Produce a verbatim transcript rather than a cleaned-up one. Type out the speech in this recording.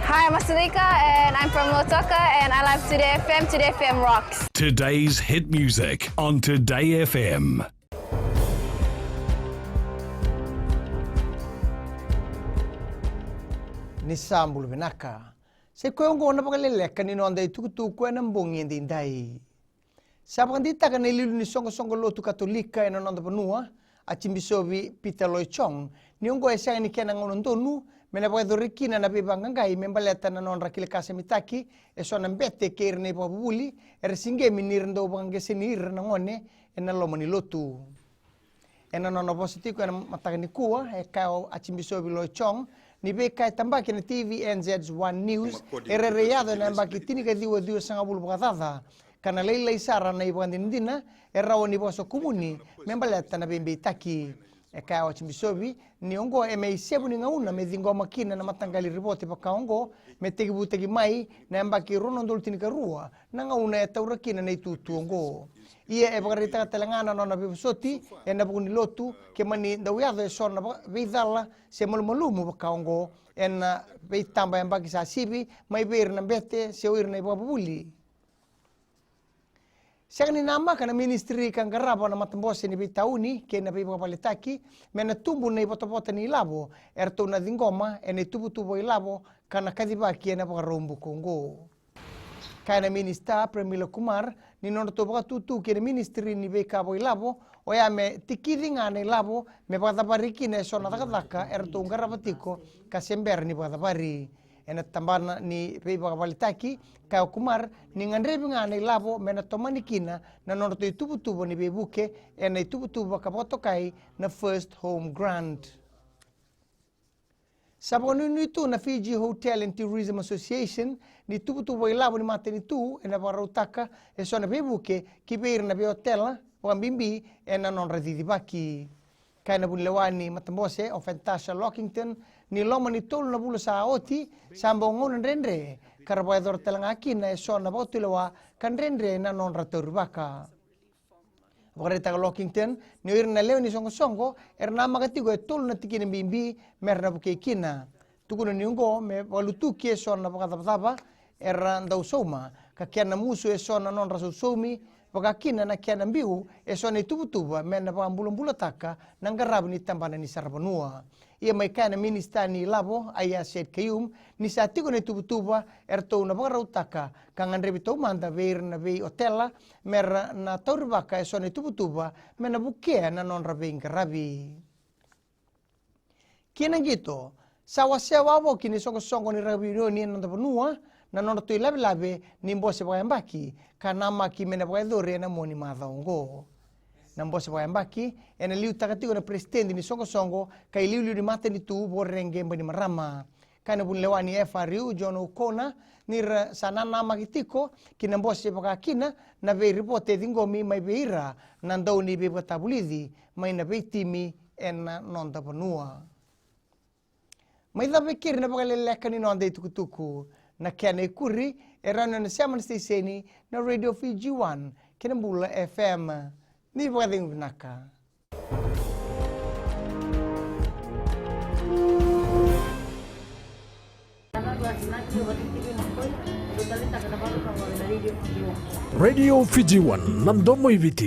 Hi, I'm Asalika and I'm from Lautoka and I love Today F M. Today F M rocks. Today's hit music on Today F M. Ni sa bula vinaka. Sa i koya oqo na vakaleleka ni noda itukutuku ena bogi edaidai. Sa vakadeitaka na iliuliu ni soqosoqo lotu Katolika ena noda vanua, Atibisovi Peter Loy Chong, ni oqo e sega ni kena gauna donu me na vakayacori kina na veivaqaqai me baleta na nodra kilakasamitaki eso na bete kei ira na ivakavuvuli era siqemi ni ra dau vaqaqeseni ira na gone ena loma ni lotu. Ena nona vosa tiko ena mataka nikua, e kaya o Atibisovi Loy Chong ni veika e tabaki ena T V N Z's One News e rairai yaco ena yabaki tinikaciwa ciwasagavulu vakacaca, ka na lailai sara na ivakadinadina e rawa ni vakasokumuni me baleta na veibeitaki. E kaya o Atibisovi ni oqo e me isevu ni gauna me ciqoma kina na mataqali ripote vakaoqo me tekivutaki mai na yabaki rua na udolu tinikarua, na gauna e taura kina na itutu oqo. Ia e vakaraitaka tale ga na nona veivosoti ena vuku ni lotu ke mani dau yaco eso na vaka-, veicala se malumalumu vakaoqo ena veitaba yabaki sa sivi mai vei ira na bete se o ira na ivakavuvuli. Sega ni namaka na ministry ka qarava na matabose ni veitauni kei na veivakavaletaki me na tubu na ivotavota ni ilavo eratou na ciqoma ena ituvatuva ilavo ka na kacivaki ena Vakaraubuka oqo. Kaya na minisita Premila Kumar ni nodratou vakatutu kei na ministry ni veika vakailavo oya me tikici ga na ilavo me vakacavari kina eso na cakacaka eratou qarava tiko ka se bera ni vakacavari. Ena tabana ni veivakavaletaki, kaya o Kumar ni gadrevi ga na ilavo me na tomani kina na nodratou ituvatuva ni veivuke ena ituvatuva ka vakatokai na First Home Grant. Sa vakanuinui tu na Fiji Hotel and Tourism Association ni tuvatuva ilavo ni matanitu ena vakarautaka eso na veivuke ki vei ira na veiotela, vakabibi ena nodra cicivaki. Kaya na vunilewa ni matabose o Fantasia Lockington ni loma ni tolu na vula sa oti sa bau gauna dredre ka ra vakayacora tale ga kina eso na vakatulewa ka dredre na nodra taurivaka. Vakaraitaka Lockington ni o ira na lewe ni soqosoqo era namaka tiko e tolu na tikina bibi me ra na vukei kina. Tukuna ni oqo me vakalutuki eso na vakacavacava era dau sauma ka kena musu eso na nodra sausaumi, vaka kina na kena biu eso na ituvatuva me na vakabulabulataka na qaravi ni tabana ni saravanua. Ia mai kaya na minisita ni ilavo, Aiyaz Sayed-Khaiyum, ni sa tiko na ituvatuva eratou na vakarautaka ka gadrevi taumada vei ira na veiotela me ra na taurivaka eso na ituvatuva me na vukea na nodra veiqaravi. Ki na qito, sa wasea wavoki ni soqosoqo ni rakavi unioni ena noda vanua na nodratou ilavelave ni bose vakayabaki ka namaki me na vakayacori ena mua ni macawa oqo. Na bose vakayabaki ena liutaka tiko na peresitedi ni soqosoqo ka iliuliu ni matanitu, Voreqe Bainimarama. Kaya na vunilewa ni F R U, John O'Connor, ni ra sa nanamaki tiko ki na bose vaka kina na veiripote e ciqomi mai vei ira na dau ni veivakatavulici mai na veitimi ena noda vanua. Mai cava e keri na vakaleleka ni noda itukutuku. Na kena ikuri e rawa ni o na sema na siteseni na Radio Fiji One kei na Bula F M. Ni vakacegu vinaka. Radio Fiji One, na domo i Viti.